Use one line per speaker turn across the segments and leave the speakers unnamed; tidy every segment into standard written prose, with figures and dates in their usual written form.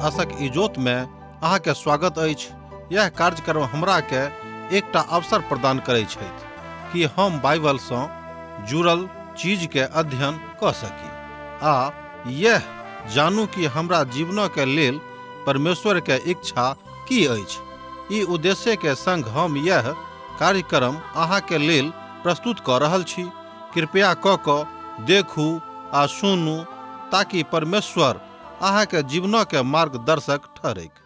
आशक इजोत में अहाँ के स्वागत अछि। यह कार्यक्रम हमरा के एकटा अवसर प्रदान करै छथि कि हम बाइबल सँ जुड़ल चीज के अध्ययन कऽ सकी आ यह जानू कि हमरा जीवन के लेल परमेश्वर के इच्छा की अछि। ई उद्देश्य के संग हम यह कार्यक्रम अहाँ के लेल प्रस्तुत कऽ रहल छी। कृपया कऽ कऽ देखू आ सुनू ताकि परमेश्वर अहाँ के जीवन के मार्गदर्शक ठहरैक।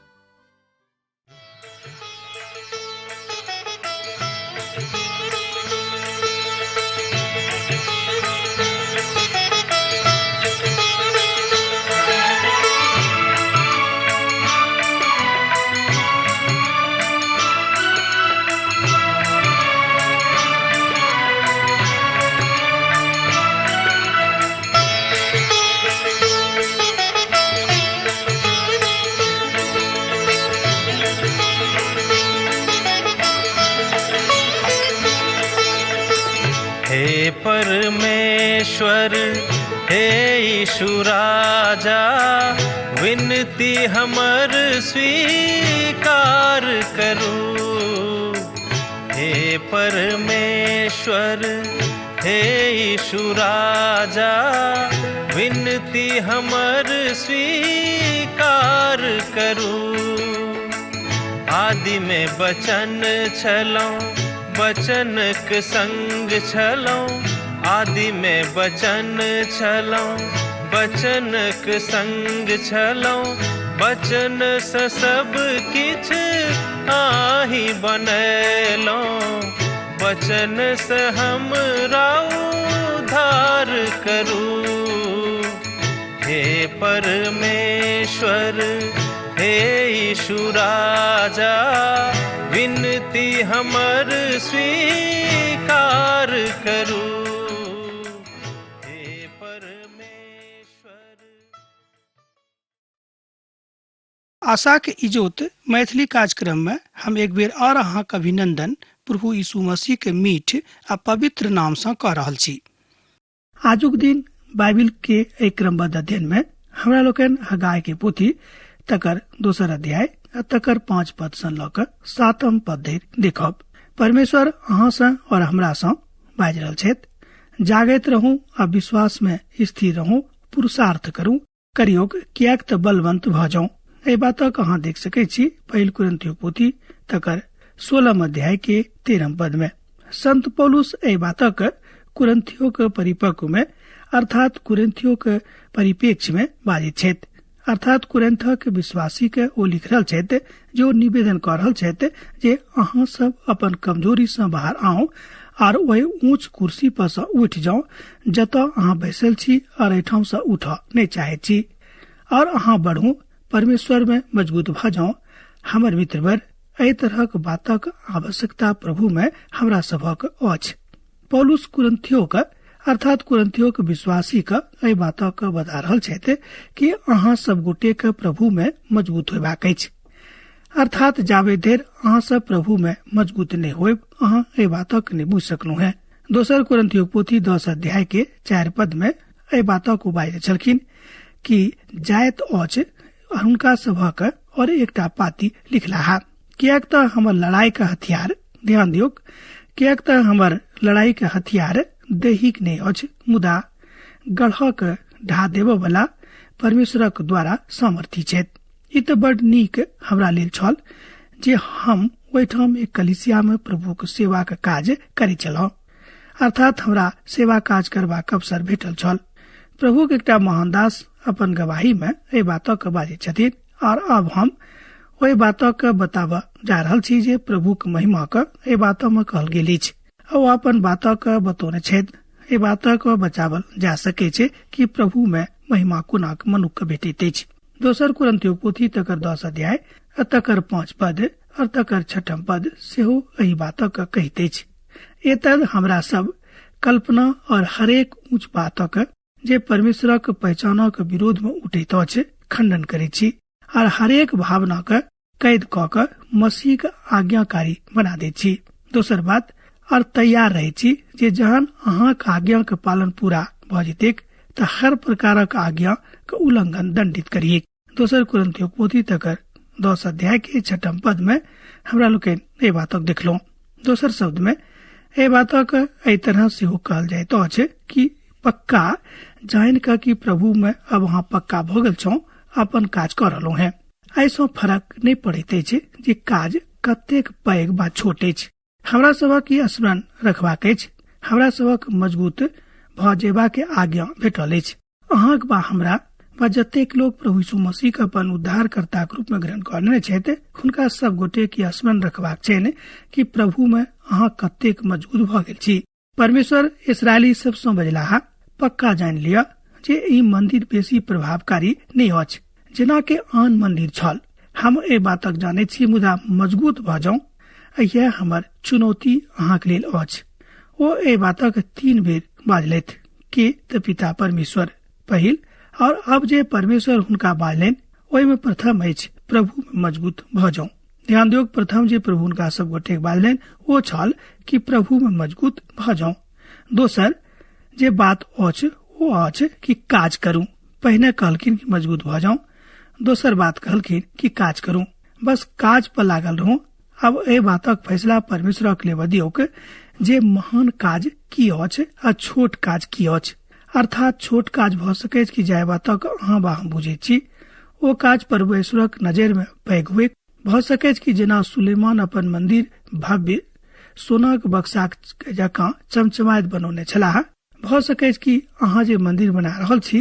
हे परमेश्वर, हे यीशु राजा, विनती हमर स्वीकार करू। हे परमेश्वर, हे यीशु राजा, विनती हमर स्वीकार करू। आदि में बचन छलौं, बचनक संग छलौं। आदि में बचन छलौं, बचनक संग छलौं। बचन से सब किछ आही बनेलौं। बचन से हमरा उद्धार करू। हे परमेश्वर, हे यीशु राजा, विनती हमर स्वीकार करू। हे परमेश्वर।
आशाक इजोत मैथिली कार्यक्रम में हम एक बेर और अहाँक अभिनंदन प्रभु यीशु मसीह के मीठ आ पवित्र नाम सँ कऽ रहल छी। आजुक दिन बाइबिल के एहि क्रमबद्ध अध्ययन में हमरा लोकनि हगाय के पोथी तकर दोसर अध्याय आ तकर 5 पद सँ लऽ कऽ 7 पद धरि देखब। परमेश्वर अहाँ सँ और हमरा सँ बाजि रहल छथि, जागैत रहू आ विश्वास में स्थिर रहू, पुरुषार्थ करू, करियोक किएक तऽ बलवंत भऽ जाउ। एहि बातक अहाँ देख सकैत छी पहिल कुरिन्थियो पोथी तकर 16 अध्याय के 13 पद में। संत पौलुस एहि बातक कुरिन्थियोक परिपक्व में अर्थात कुरिन्थियोक परिप्रेक्ष्य में बाजैत छथि। अर्थात कुरिन्थक विश्वासी के ओ लिख रहल छथि जे ओ निवेदन कऽ रहल छथि जे अहाँ सब अपन कमजोरी सँ बाहर आउ आर ओहि ऊँच कुर्सी पर सँ उठि जाउ जतऽ अहाँ बैसल छी और एहिठाम सँ उठऽ नहि चाहैत छी, और अहाँ बढ़ू, परमेश्वर में मजबूत भऽ जाउ। हमर मित्रवर, एहि तरहक बातक आवश्यकता प्रभु में हमरा सभक अछि। पौलुस कुरिन्थियोक अर्थात कुरिन्थियोक विश्वासी के एहि बातक बता रहल छथि कि अहाँ सब गोटे के प्रभु में मजबूत होयबाक अछि। अर्थात जाबे धरि अहाँ सब प्रभु में मजबूत नहि होयब, अहाँ एहि बातक नहि बुझि सकलहुँ हैं। दोसर कुरिन्थियोक पोथी 10 अध्याय के 4 पद में एहि बातक ओ बाजि छलखिन कि जाइत अछि हुनका सभक और एकटा पाती लिखलाहा, किएक तऽ हमर लड़ाई के हथियार, ध्यान दियौक, किएक तऽ हमर लड़ाई के हथियार दैहिक नहि अछि, मुदा गढ़क ढा देबऽ वाला परमेश्वरक द्वारा सामर्थी छथि। ई तऽ बड नीक हमरा लेल छल जे हम ओहिठाम एक कलीसिया में प्रभुक सेवाक काज करै छलहुँ, अर्थात हमरा सेवा काज करबाक अवसर भेटल छल। प्रभुक एकटा महान दास अपन गवाही में एहि बातक बाजै छथिन, और अब हम ओहि बातक बताबऽ जा रहल छी जे प्रभुक महिमाक एहि बात में कहल गेल अछि। ओ अपन बातक बतौने छथि। एहि बातक बचावल जा सकै छै कि प्रभु में महिमा कोनाक मनुख के भेटैत अछि। दोसर कुरिन्थियो पोथी तकर 10 अध्याय आ तकर 5 पद और तकर 6 पद सेहो एहि बातक कहैत अछि। एतद हमरा सब कल्पना और हरेक ऊंच बातक जे परमेश्वरक पहचानक विरोध में उठैत अछि खंडन करैत छी और हरेक भावना के कैद कऽ कऽ मसीहक आज्ञाकारी बना दैत छी। दोसर बात, और तैयार रहै छी जे जहन अहाँक आज्ञाक पालन पूरा भऽ जेतैक तऽ हर प्रकारक आज्ञाक उल्लंघन दंडित करिए। दोसर कुरिन्थियों पोथी तकर 10 अध्याय के 6 पद में हमरा लोकनि एहि बातक देखलहुँ। दोसर शब्द में एहि बातक एहि तरह सेहो कहल जाइत अछि कि पक्का जानि कऽ कि प्रभु में अब अहाँ पक्का भऽ गेल छौ, अपन काज कऽ रहलहुँ हेँ। एहिसँ फरक नहि पड़ैत अछि जे काज कतेक पैघ बा छोट अछि। हमरा सभक ई स्मरण रखबाक अछि, हमरा सभक मजबूत भऽ जेबाक के आज्ञा भेटल अछि। अहाँक बा हमरा बा जतेक लोक प्रभु यीशु मसीह के अपन उद्धारकर्ताक रूप में ग्रहण कऽ लेने छथि, हुनका सब गोटे के स्मरण रखबाक छनि कि प्रभु में अहाँ कतेक मजबूत भऽ गेल छी। परमेश्वर इसराइली सब सँ बजलाह, पक्का जानि लिअ जे ई मंदिर बेसी प्रभावकारी नहि अछि जेना कि आन मंदिर छल। हम एहि बातक जानैत छी, मुदा मजबूत भऽ जाउ, यह हमर चुनौती अहाँक लेल अछि। ओ एहि बातक 3 बेर बाजलथि के तऽ पिता परमेश्वर पहिल, और अब जे परमेश्वर हुनका बाजलनि ओहिमे प्रथम अछि प्रभु में मजबूत भऽ जाउ। ध्यान दियौ, प्रथम जे प्रभु हुनका सब गोटे बाजलनि ओ छल कि प्रभु में मजबूत भऽ जाउ। दोसर जे बात अछि ओ अछि कि काज करू। पहिने कहलखिन कि मजबूत भऽ जाउ, दोसर बात कहलखिन कि काज करू। बस काज पर लागल रहू। अब एहि बातक फैसला परमेश्वरक लेबऽ दियौक जे महान काज की अछि आ छोट काज की अछि। अर्थात छोट काज भऽ सकैत कि जाहि बातक अहाँ बा हम बुझैत छी ओ काज परमेश्वरक नजर में पैघ हुए। भऽ सकैत कि जेना सुलेमान अपन मंदिर भव्य सोनाक बक्साक जकाँ चमचमाइत बनौने छलाह, भऽ सकैत कि अहाँ जे मंदिर बना रहल छी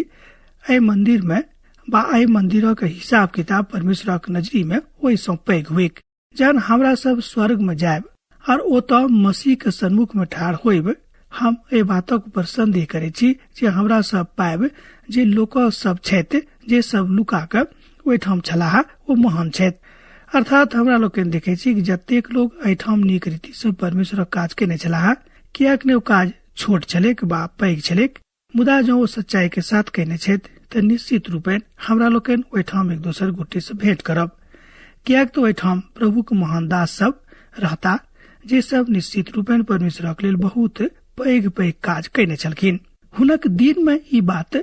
एहि मंदिर में बा एहि मंदिरक हिसाब किताब परमेश्वरक नजरी में ओहिसँ पैघ हुए। जहन हमरा सब स्वर्ग में जायब और ओतऽ मसीह के सन्मुख में ठाढ़ होइब, हम एहि बातक ऊपर संदेह करै छी जे हमरा सब पायब जे लोक सब छथि जे सब लुका कऽ ओहिठाम छलाह ओ महान छथि। अर्थात हमरा लोकनि देखै छी कि जतेक लोक एहिठाम नीक रीति सँ परमेश्वरक काज केने छलाह, किएक ने ओ काज छोट छलैक बा पैघ छलैक, मुदा जँ ओ सच्चाई के साथ केने छथि तऽ निश्चित रूपेण हमरा लोकनि ओहिठाम एक दोसर गोटे सँ भेंट करब, किएक तऽ ओहिठाम प्रभुक महान दास सब रहता जे सब निश्चित रूपेण परमेश्वरक लेल बहुत पैघ पैघ काज केने छलखिन। हुनक दिन में ई बात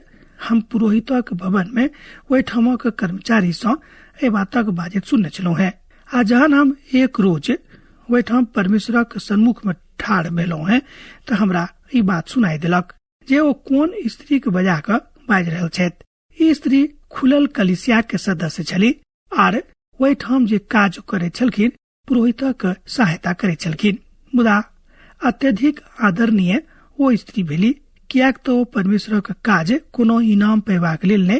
हम पुरोहितक भवन में ओहिठामक कर्मचारी सँ एहि बातक बाजैत सुनने छलहुँ हेँ। आ जहन हम एक रोज ओहिठाम परमेश्वरक सन्मुख में ठाढ़ भेलहुँ हेँ तऽ हमरा ई बात सुनाई देलक जे ओ कोन स्त्री के बजा कऽ बाजि रहल छथि। ई स्त्री खुलल कलिसिया के सदस्य छली आर ओहिठाम जे काज करैत छलखिन पुरोहितक सहायता करैत छलखिन, मुदा अत्यधिक आदरणीय ओ स्त्री भेली, किएक तऽ ओ परमेश्वरक काज कोनो इनाम पेबाक लेल नहि,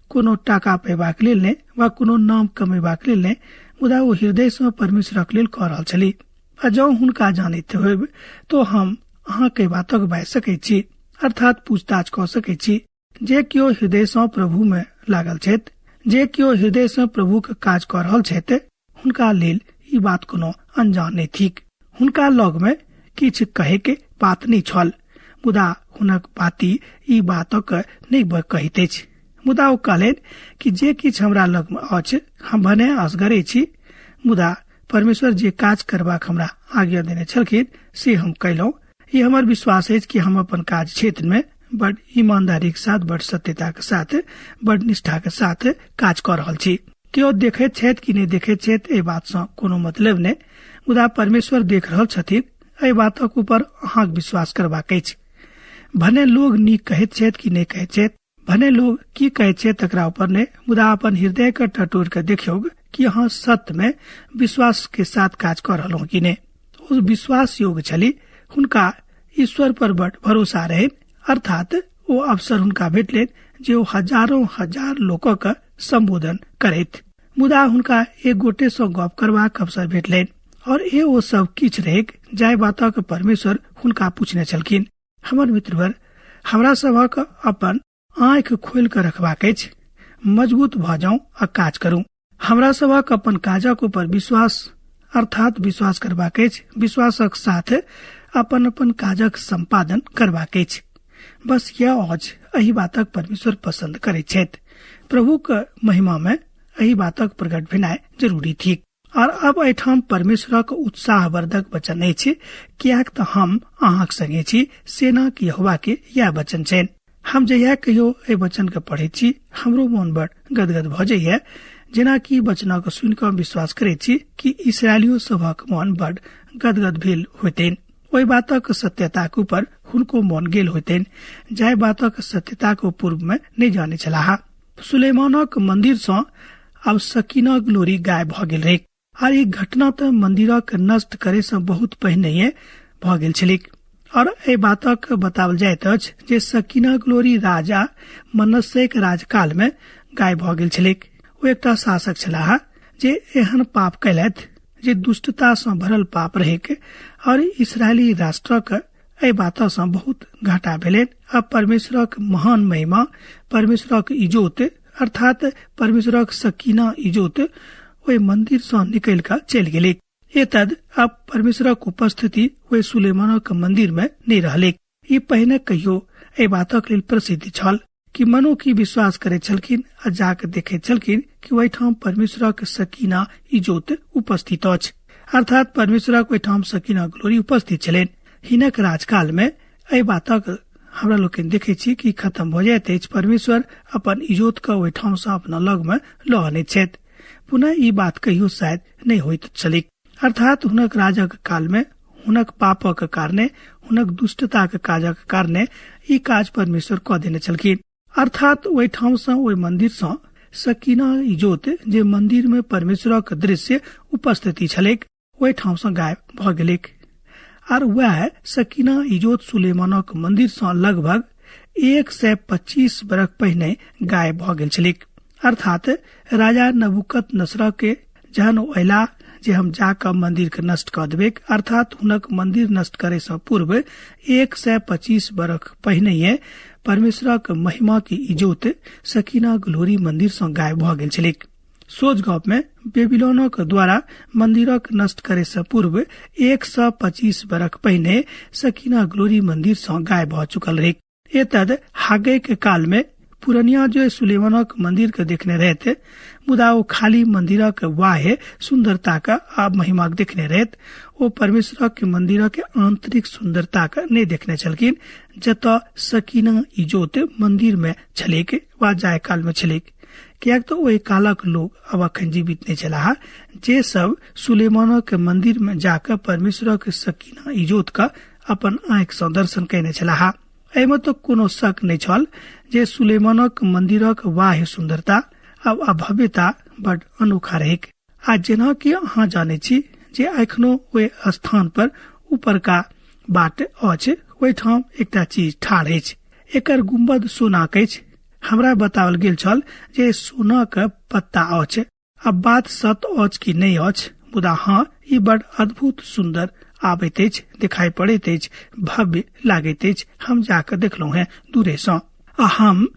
कोनो टाका पेबाक लेल नहि वा कोनो नाम कमेबाक लेल नहि, मुदा ओ हृदय सँ परमेश्वरक लेल कऽ रहल छली। आ जँ हुनका जानैत होयब तो हम अहाँके बातक बाजि सकैत छी, अर्थात पूछताछ कऽ सकैत छी। जे केओ हृदय सँ प्रभु में लागल छथि, जे केओ हृदय सँ प्रभु के काज कऽ रहल छथि, हुनका लेल ई बात कोनो अनजान नहि थिक। हुनका लग में किछु कहे के बात नहि छल, मुदा हुनक बाती ई बातक नहि कहैत अछि। मुदा ओ कहलनि कि जे किछु हमरा लग में अछि हम भने असगरे छी, मुदा परमेश्वर जे काज करबाक हमरा आज्ञा देने छलखिन से हम कयलहुँ। ई हमर विश्वास अछि कि हम अपन काज क्षेत्र में बड़ ईमानदारी के साथ, बड़ सत्यता के साथ, बड़ निष्ठा के साथ काज कऽ रहल छी। केओ देखैत छथि कि नहि देखैत छथि एहि बात सँ कोनो मतलब नहि, मुदा परमेश्वर देख रहल छथिन। एहि बातक ऊपर अहाँक विश्वास करबाक अछि। भने लोग नीक कहैत छथि कि नहि कहैत छथि, भने लोग की कहैत छथि तकरा ऊपर नहि, मुदा अपन हृदय के टटोर के देखियौ कि अहाँ सत्य में विश्वास के साथ काज कऽ रहलहुँ कि नहि। ओ विश्वास योग्य छली, हुनका ईश्वर पर बड़ भरोसा रहनि, अर्थात ओ अवसर हुनका भेटलनि जे ओ हजारों हजार लोकक संबोधन करैत, मुदा हुनका एक गोटे सँ गप करबाक अवसर भेटलनि और ए ओ सब किछु रहैक जाहि बातक परमेश्वर हुनका पूछने छलखिन। हमर मित्रवर, हमरा सभक अपन आँखि खोलि कऽ रखबाक अछि, मजबूत भऽ जाउ आ काज करू। हमरा सभक अपन काजक ऊपर विश्वास अर्थात विश्वास करबाक अछि, विश्वासक साथ अपन अपन काजक संपादन करबाक अछि। बस यह अछि, एहि बातक परमेश्वर पसंद करैत छथि। प्रभुक महिमा में एहि बातक प्रकट भेनाइ जरूरी थिक। और अब एहिठाम परमेश्वरक उत्साहवर्धक वचन अछि, किएक तऽ हम अहाँक संगे छी, सेनाक यहोवा के यैह वचन छनि। हम जहिया कहियो एहि वचन के पढ़ै छी हमरो मोन बड़ गदगद भऽ जाइया, जेनाकि वचनक सुनि कऽ हम विश्वास करैत छी कि इसराइलियो सभक मन बड़ गदगद भेल होइतनि। ओहि बातक सत्यताक ऊपर हुनको मन गेल होइतनि जाहि बातक सत्यताक ओ पूर्व मे नहि जानै छलाह। सुलेमानक मंदिर सँ आब सकीना ग्लोरी गायब भऽ गेल रहै आर ई घटना तऽ मंदिरक नष्ट करे सँ बहुत पहिनहिये भऽ गेल छलैक। और एहि बातक बताओल जाइत अछि जे सकीना ग्लोरी राजा मनस्सेक राजकाल मे गायब भऽ गेल छलैक। ओ एकटा शासक छलाह जे एहन पाप कयलथि जे दुष्टता सँ भरल पाप रहैक और इसराइली राष्ट्रक एहि बात सँ बहुत घाटा भेलनि आ परमेश्वरक महान महिमा, परमेश्वरक इजोत अर्थात परमेश्वरक सकीना इजोत ओहि मंदिर सँ निकलि कऽ चलि गेलैक। एतद आब परमेश्वरक उपस्थिति ओहि सुलेमानक मंदिर मे नहि रहलैक। ई पहिने कहियो एहि बातक लेल प्रसिद्ध छल कि मनो की विश्वास करैत छलखिन आ जाके देखैत छलखिन कि ओहिठाम परमेश्वरक सकीना इजोत उपस्थित अछि, अर्थात परमेश्वरक ओहिठाम सकीना ग्लोरी उपस्थित छलनि। हिनक राजकाल मे एहि बातक हमरा लोकनि देखैत छी कि खत्म भऽ जाइत अछि। परमेश्वर अपन इजोत के ओहिठाम सँ अपना लग मे लऽ अनैत छथि। पुनः ई बात कहियो शायद नहि होइत छलैक। अर्थात हुनक राजक काल मे हुनक पापक कारणे, हुनक दुष्टताक काजक कारणे ई काज परमेश्वर कऽ देने छलखिन। अर्थात ओहिठाम सँ ओहि मंदिर सँ सकीना इजोत जे मंदिर मे परमेश्वरक दृश्य उपस्थिति छलैक ओहिठाम सँ गायब भऽ गेलैक। आर वएह सकीना इजोत सुलेमानक मंदिर सँ लगभग 125 बरख पहिने गायब भऽ गेल छलैक। अर्थात राजा नबूकत नसर के जहन ओ अयलाह जे हम जाकऽ मंदिर के नष्ट कऽ देबैक, अर्थात हुनक मंदिर नष्ट करे सँ पूर्व 125 बरख पहिनहिये परमेश्वरक महिमा की इजोत सकीना ग्लोरी मंदिर सँ गायब भऽ गेल छलैक। सोझ गप मे बेबीलोनक द्वारा मंदिरक नष्ट करे सँ पूर्व 125 बरख पहिने सकीना ग्लोरी मंदिर सँ गायब भऽ चुकल रहैक। एतद हागे के काल मे पुरनिया जे सुलेमानक मंदिर के देखने रहैत, मुदा ओ खाली मंदिरक बाह्य सुंदरता के आ महिमा के देखने रहैत, ओ परमेश्वरक के मंदिरक आंतरिक सुंदरता के नहि देखने छलखिन, जतऽ सकीना इजोत मंदिर मे छलैक वा जाय काल मे छलैक, किएक तऽ ओहि कालक लोक आब अखन जीवित नहि छलाह जे सब सुलेमानक मंदिर मे जाकऽ परमेश्वरक सकीना इजोत के अपन आँखि सँ दर्शन कयने छलाह। एहिमे तऽ कोनो शक नहि छल जे सुलेमानक मंदिरक बाह्य सुंदरता आ भव्यता बड अनोखा रहैक। आ जेना कि अहाँ जानै छी जे एखनो ओहि स्थान पर ऊपरका बाट अछि, ओहिठाम एकटा चीज ठाढ़ अछि, एकर गुम्बद सोनाक अछि। हमरा बताओल गेल छल जे सोनाक पत्ता अछि। अब बात सत अछि कि नहि अछि, मुदा हाँ, ई बड़ अद्भुत सुंदर आबैत अछि, दिखाई पड़ैत अछि, भव्य लागैत अछि। हम जाकऽ देखलहुँ हेँ दूरे सँ। आ हम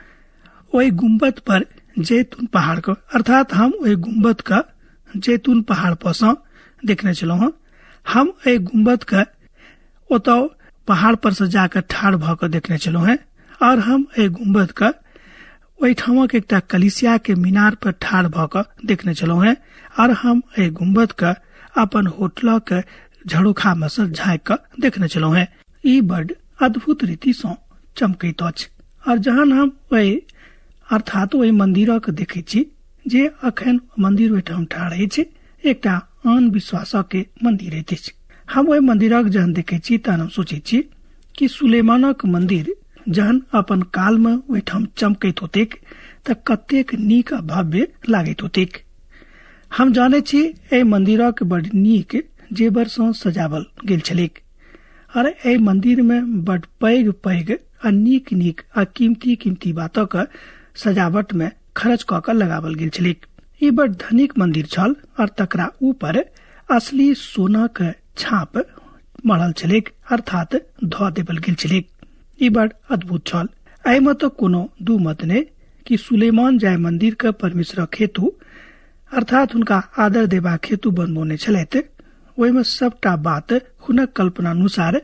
ओहि गुम्बद पर जैतून पहाड़ के, अर्थात हम ओहि गुम्बद के जैतून पहाड़ पर सँ देखने छलहुँ हेँ। हम एहि गुम्बद के ओतऽ पहाड़ पर सँ जाकऽ ठाढ़ भऽ कऽ देखने छलहुँ हेँ। और हम एहि गुम्बद के ओहिठामक एकटा कलिसिया के मीनार पर ठाढ़ भऽ कऽ देखने छलहुँ हेँ। और हम एहि गुम्बद के अपन होटलक झरोखा मे सँ झाँकि कऽ देखने छलहुँ हेँ। ई बड अद्भुत रीति सँ चमकैत अछि। और जहन हम ओहि अर्थात ओहि मंदिरक देखैत छी जे अखन मंदिर ओहिठाम ठाढ़ अछि, एकटा आन विश्वासक के मंदिर अछि। हम ओहि मंदिरक जहन देखैत छी तहन हम सोचैत छी कि सुलेमानक मंदिर जहन अपन काल मे ओहिठाम चमकैत होतेक तऽ कतेक नीक आ भव्य लागैत होतेक। हम जानै छी एहि मंदिरक बड नीक जेबर सँ सजावल गेल छलैक और एहि मंदिर मे बड पैघ पैघ आ नीक नीक आ कीमती कीमती बातक सजावट मे खर्च कऽ कऽ लगावल गेल छलैक। ई बड धनिक मंदिर छल और तकरा ऊपर असली सोनाक छाप मढ़ल छलैक, अर्थात धऽ देबल गेल छलैक। ई बड अद्भुत छल। एहिमे तऽ कोनो दू मत नहि कि सुलेमान जाय मंदिर के परमेश्वरक हेतु अर्थात हुनका आदर देबाक हेतु बनबौने छलथि, ओहिमे सबटा बात हुनक कल्पनानुसार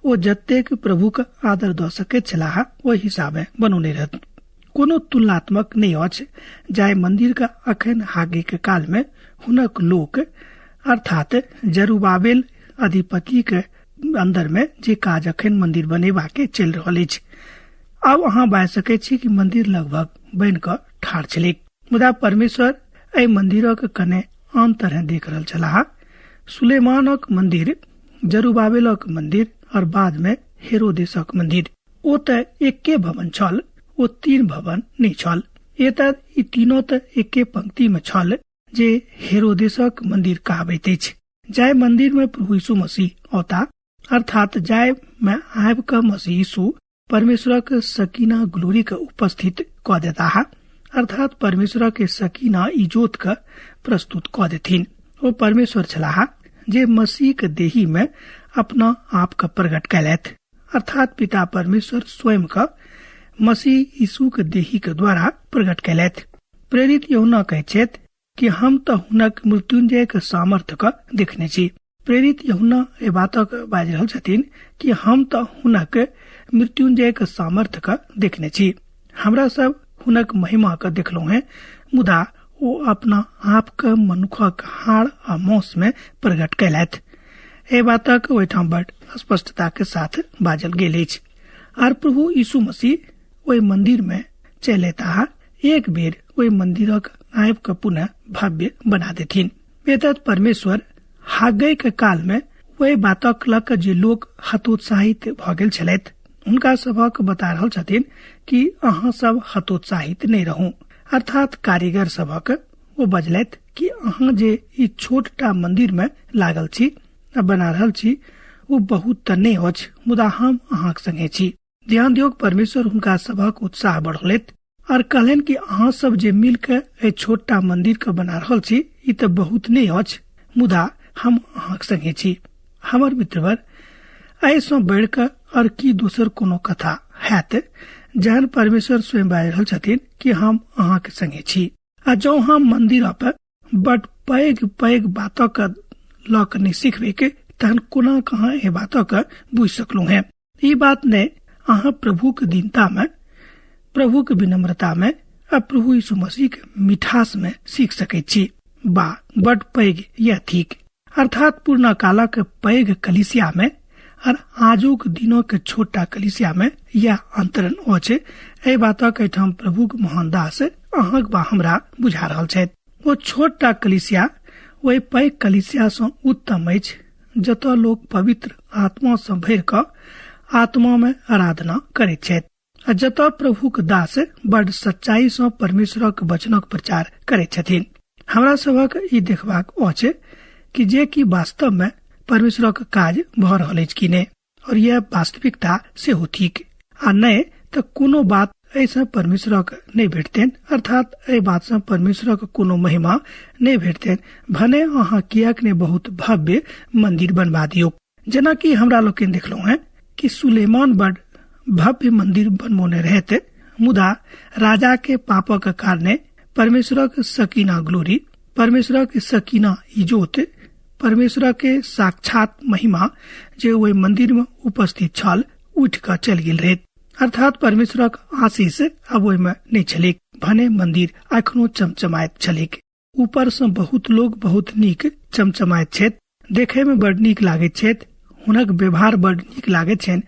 ओ जतेक प्रभुक आदर दऽ सकैत छलाह ओहि हिसाबे बनौने रहत। कोनो तुलनात्मक नहि अछि जाहि मंदिर के अखन हागे के काल में हुनक लोक अर्थात जरुबाबेल अधिपति के अंदर में जे काज अखन मंदिर बनेबा के चलि रहल अछि। आब अहाँ बाजि सकैत छी कि मंदिर लगभग बनि कऽ ठाढ़ छलैक, मुदा परमेश्वर एहि मंदिरक कने आन तरह देख रहल छलाह। सुलेमानक मंदिर, जरूबाबेलक मंदिर और बाद में हेरोदेसक मंदिर, ओ तऽ एके भवन छल, ओ तीन भवन नहि छल। एतऽ ई तीनों तऽ एके पंक्ति में छल जे हेरोदेसक मंदिर कहाबैत अछि। जाहि मंदिर में प्रभु यीशु मसीह औता, अर्थात जाय में आबि कऽ मसीह यीशु परमेश्वरक सकीना ग्लोरी के उपस्थित कऽ देताह, अर्थात परमेश्वर के सकीना इजोत के प्रस्तुत कऽ देथिन। ओ परमेश्वर छलाह जे मसीह के देही में अपना आप के प्रकट कयलथि, अर्थात पिता परमेश्वर स्वयं के मसीह यीशु के देही के द्वारा प्रकट कयलथि। प्रेरित यूहन्ना कहैत छथि कि हम तऽ हुनक मृत्युंजय के सामर्थ्य के देखने छी। प्रेरित यूहन्ना एहि बातक बाजि रहल छथिन कि हम तऽ हुनक मृत्युंजय के सामर्थ्य के देखने छी। हमरा सब हुनक महिमा के देखलहुँ हैं, मुदा ओ अपना आप के मनुखक हाड़ आ मौस में प्रकट कयलथि। एहि बातक ओहिठाम बड स्पष्टता के साथ बाजल गेल अछि। आर प्रभु यीशु मसीह ओहि मंदिर में चलि एताह, एक बेर ओहि मंदिरक आबि कऽ पुनः भव्य बना देथिन। एतत् परमेश्वर हागै के काल में ओहि बातक लऽ कऽ जे लोक हतोत्साहित भऽ गेल छलथि, हुनका सभक बता रहल छथिन कि अहाँ सब हतोत्साहित नहि रहू। अर्थात कारीगर सभक ओ बजलथि कि अहाँ जे ई छोटटा मंदिर में लागल छी आ बना रहल छी ओ बहुत तऽ नहि अछि, मुदा हम अहाँक संगे छी। ध्यान दियौ, परमेश्वर हुनका सभक उत्साह बढ़ौलथि और कहलनि कि अहाँ सब जे मिल के एहि छोटटा मंदिर के बना रहल छी ई तऽ बहुत नहि अछि, मुदा हम अहाँक संगे छी। हमर मित्रवर, एहिसँ बढ़ि कऽ और की दोसर कोनो कथा हैत जहन परमेश्वर स्वयं बाजि रहल छथिन कि हम अहाँक संगे छी। आ जँ हम मंदिर पर बड पैघ पैघ बातक लऽ कऽ नहि सिखबैक तहन कोना कहाँ एहि बातक बुझि सकलहुँ हेँ। ई बात नहि अहाँ प्रभुक दीनता में, प्रभुक विनम्रता में आ प्रभु यीशु मसीह के मिठास में सीख सकैत छी बा बड पैघ यह थिक। अर्थात पुरना कालक पैघ कलिसिया में और आजुक दिनों के छोटा कलिसिया में यह अंतरण अछि। एहि बातक एहिठाम प्रभुक महान दास अहाँक बा हमरा बुझा रहल छथि। ओ छोटटा कलिसिया ओहि पैघ कलिसिया सँ उत्तम अछि जतऽ लोक पवित्र आत्मा सँ भरि कऽ आत्मा में आराधना करैत छथि आ जतऽ प्रभुक दास बड सच्चाई सँ परमेश्वरक वचनक प्रचार करैत छथिन। हमरा सभक ई देखबाक अछि कि जे कि वास्तव में परमेश्वरक काज भऽ रहल अछि कि नहि, और यह वास्तविकता सेहो थिक। आ नहि तऽ कोनो बात एहिसँ परमेश्वरक नहि भेटतनि, अर्थात एहि बात सँ परमेश्वरक कोनो महिमा नहि भेटतनि, भने अहाँ किएक नहि बहुत भव्य मंदिर बनवा दियौ। जेनाकि हमरा लोकनि देखलहुँ हेँ कि सुलेमान बड भव्य मंदिर बनबौने रहैत, मुदा राजा के पापक कारणे परमेश्वरक सकीना ग्लोरी, परमेश्वरक सकीना इजोत, परमेश्वरक साक्षात महिमा जे ओहि मंदिर में उपस्थित छल उठि कऽ चलि गेल रहैत। अर्थात परमेश्वरक आशीष आब ओहिमे नहि छलैक, भने मंदिर अखनो चमचमाइत छलैक। ऊपर सँ बहुत लोग बहुत नीक चमचमाइत छथि, देखे में बड नीक लागैत छथि, हुनक व्यवहार बड नीक लागैत छनि,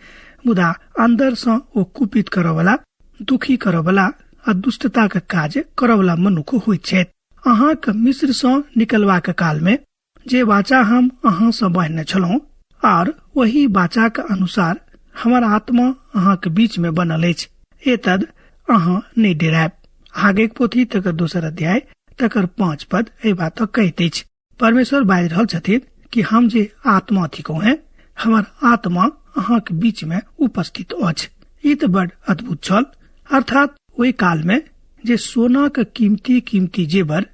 मुदा अंदर सँ ओ कुपित करऽवला, दुखी करऽवला आ दुष्टताक काज करऽवला मनुख होइत छथि। अहाँक मिस्र सँ निकलबाक काल में जे वाचा हम अहाँ सँ बान्हने छलहुँ आर ओहि वाचाक अनुसार हमर आत्मा अहाँक बीच में बनल अछि, एतद अहाँ नहि डेरायब। आगेक पोथी तकर दोसर अध्याय तकर 5 पद एहि बातक कहैत अछि। परमेश्वर बाजि रहल छथिन कि हम जे आत्मा थिकहुँ हेँ, हमर आत्मा अहाँक बीच में उपस्थित अछि। ई तऽ बड अद्भुत छल। अर्थात ओहि काल में जे सोनाक कीमती कीमती जेवर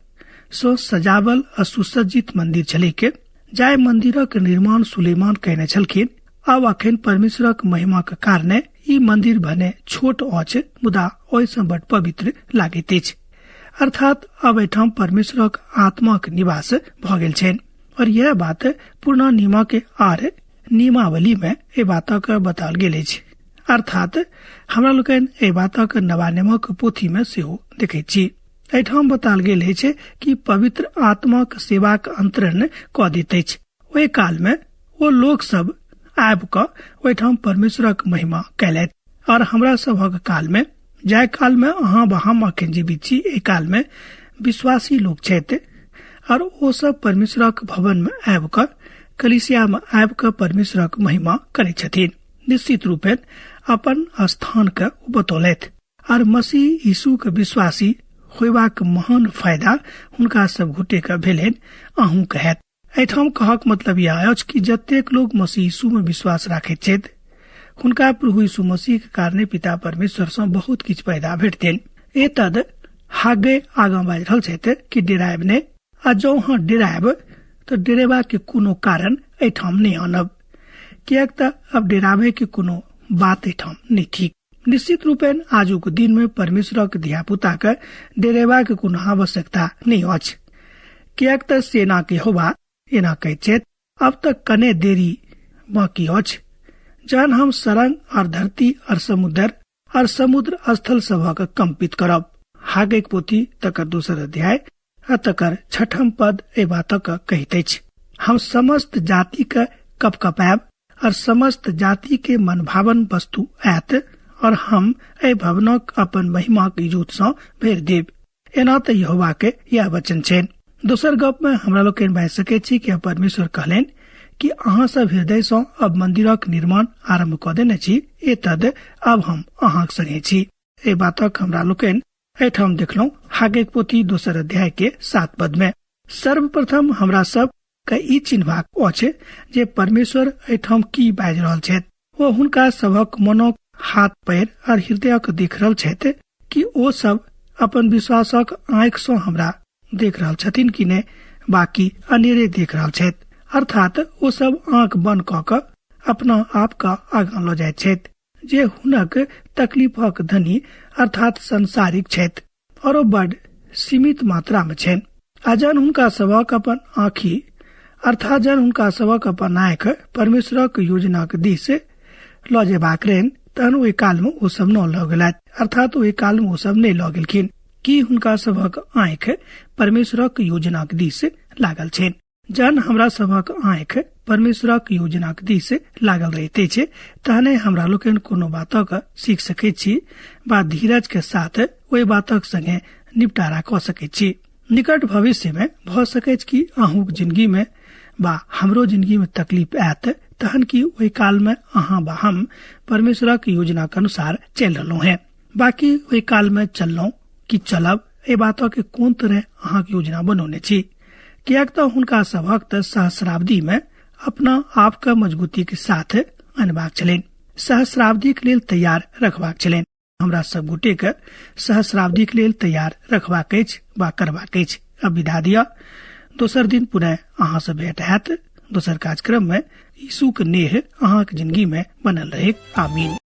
सँ सजावल आ सुसज्जित मंदिर छलैक, जाहि मंदिरक निर्माण सुलेमान कयने छलखिन, आब अखन परमेश्वरक महिमाक कारणे ई मंदिर भने छोट अछि, मुदा ओहिसँ बड पवित्र लागैत अछि। अर्थात अब एहिठाम परमेश्वरक आत्माक निवास भऽ गेल छनि। और यह बात पुरना नियमा के आर नियमावली में एहि बातक बताओल गेल अछि। अर्थात हमरा लोकनि एहि बातक नवा नियमक पोथी में सेहो देखैत छी। एहिठाम बताओल गेल अछि कि पवित्र आत्माक सेवाक अंतरण कऽ दैत अछि। ओहि काल में ओ लोक सब आबि कऽ ओहिठाम परमेश्वरक महिमा कयलथि। और हमरा सभक काल में, जाहि काल में अहाँ वा हम अखन जीवित छी, एहि काल में विश्वासी लोक छथि और ओ सब परमेश्वरक भवन में आबि कऽ, कलीसिया में आबि कऽ परमेश्वरक महिमा करै छथिन। निश्चित रूपेण अपन स्थान के बतौलथि और मसीह यीशु के विश्वासी होयबाक महान फायदा हुनका सब गोटे के भेलनि, अहूँ के हैत। एहिठाम कहक मतलब यह अछि कि जतेक लोग मसीह यीशु में विश्वास राखैत छथि हुनका प्रभु यीशु मसीह के कारणे पिता परमेश्वर सँ बहुत किछु फायदा भेटतनि। एतद हागे आगाँ बाजि रहल छथि कि डेरायब नहि, आ जँ अहाँ डेरायब तऽ डेरेबाक के कोनो कारण एहिठाम नहि आनब, किएक तऽ अब डेराबे के कोनो बात एहिठाम नहि ठीक। निश्चित रूपेण आजुक दिन में परमेश्वरक धियापुता के डेरेबाक कोनो आवश्यकता नहि अछि, किएक तऽ सेना के यहोवा एना कहैत छथि, अब तक कने देरी बाकी अछि जहन हम सरंग और धरती और समुद्र और समुद्र स्थल सभक कंपित करब। हागेक पोथी तकर दोसर अध्याय आ तकर छठम पद एहि बातक कहैत अछि, हम समस्त जाति के कपकपायब और समस्त जाति के मनभावन वस्तु आयत और हम एहि भवनक अपन महिमाक इजोत सँ भरि देब। एना तऽ यहोवा के यह वचन छनि। दोसर गप में हमरा लोकनि बाजि सकैत छी कि परमेश्वर कहलनि कि अहाँ सब हृदय सँ अब मंदिरक निर्माण आरंभ कऽ देने छी, एतद अब हम अहाँक संगे छी। एहि बातक हमरा लोकनि एहिठाम देखलहुँ हागेक पोथी दोसर अध्याय के 7 पद में। सर्वप्रथम हमरा सब के ई चिन्हबाक अछि जे परमेश्वर एहिठाम की बाजि रहल छथि। ओ हुनका सभक मनक हाथ पैर और हृदयक देख रहल छथि कि ओ सब अपन विश्वासक आँखि सँ हमरा देख रहल छथिन कि नहि, बाकी अनेरे देख रहल छथि। अर्थात ओ सब आँख बंद कऽ कऽ अपना आप के आगाँ लऽ जाइत छथि जे हुनक तकलीफक धनी अर्थात संसारिक छथि और ओ बड सीमित मात्रा में छनि। आ जहन हुनका सभक अपन आँखि अर्थात जहन हुनका सभक अपन आँखि परमेश्वरक योजनाक दिस लऽ जेबाक रहनि तहन ओहि काल में ओ सब न लऽ गेलथि, अर्थात ओहि काल में ओ सब नहि लऽ गेलखिन। कि हुनका सभक आँखि परमेश्वरक योजनाक दिस लागल छनि? जहन हमरा सभक आँखि परमेश्वरक योजनाक दिस लागल रहैत अछि तहने हमरा लोकनि कोनो बातक सीख सकैत छी वा धीरज के साथ ओहि बातक संगे निपटारा कऽ सकैत छी। निकट भविष्य में भऽ सकैत कि अहूँक जिंदगी में वा हमरो जिंदगी में तकलीफ आयत, तहन कि ओहि काल में अहाँ वा हम परमेश्वरक योजनाक अनुसार चलि रहलहुँ हैं, बाकी ओहि काल में चललहुँ कि चलब एहि बातक कोन तरह अहाँक योजना बनौने छी? किएक तऽ हुनका सभक तऽ सहस्राब्दी में अपना आप के मजबूती के साथ अनबाक छलनि, सहस्राब्दी के लेल तैयार रखबाक छलनि। हमरा सब गोटे के सहस्राब्दी के लेल तैयार रखबाक अछि वा करबाक अछि। अब विदा दिअ, दोसर दिन पुनः अहाँ से भेंट हैत दोसर कार्यक्रम में। यीशु के नेह अहाँक जिंदगी में बनल रहे। आमीन।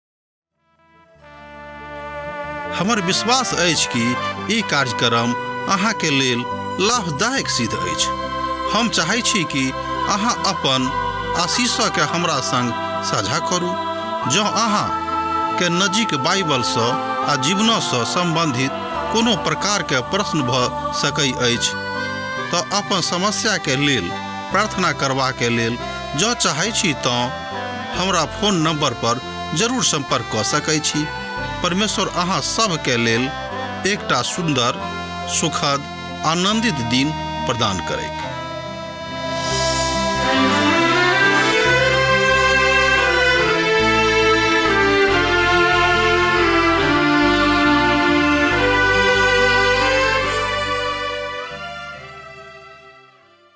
हमर विश्वास अछि कि ई कार्यक्रम अहाँके लेल लाभदायक सिद्ध अछि। हम चाहै छी कि अहाँ अपन आशीषके हमरा संग साझा करू। जँ अहाँ के नजीक बाइबलसँ आ जीवनसँ सम्बन्धित कोनो प्रकारके प्रश्न भऽ सकै अछि तऽ अपन समस्याके लेल प्रार्थना करबाके लेल जँ चाहै छी तँ हमरा फोन नंबर पर जरूर संपर्क कऽ सकै छी। परमेश्वर अहाँ सभके लेल एकटा सुन्दर, सुखद, आनंदित दिन प्रदान करैक।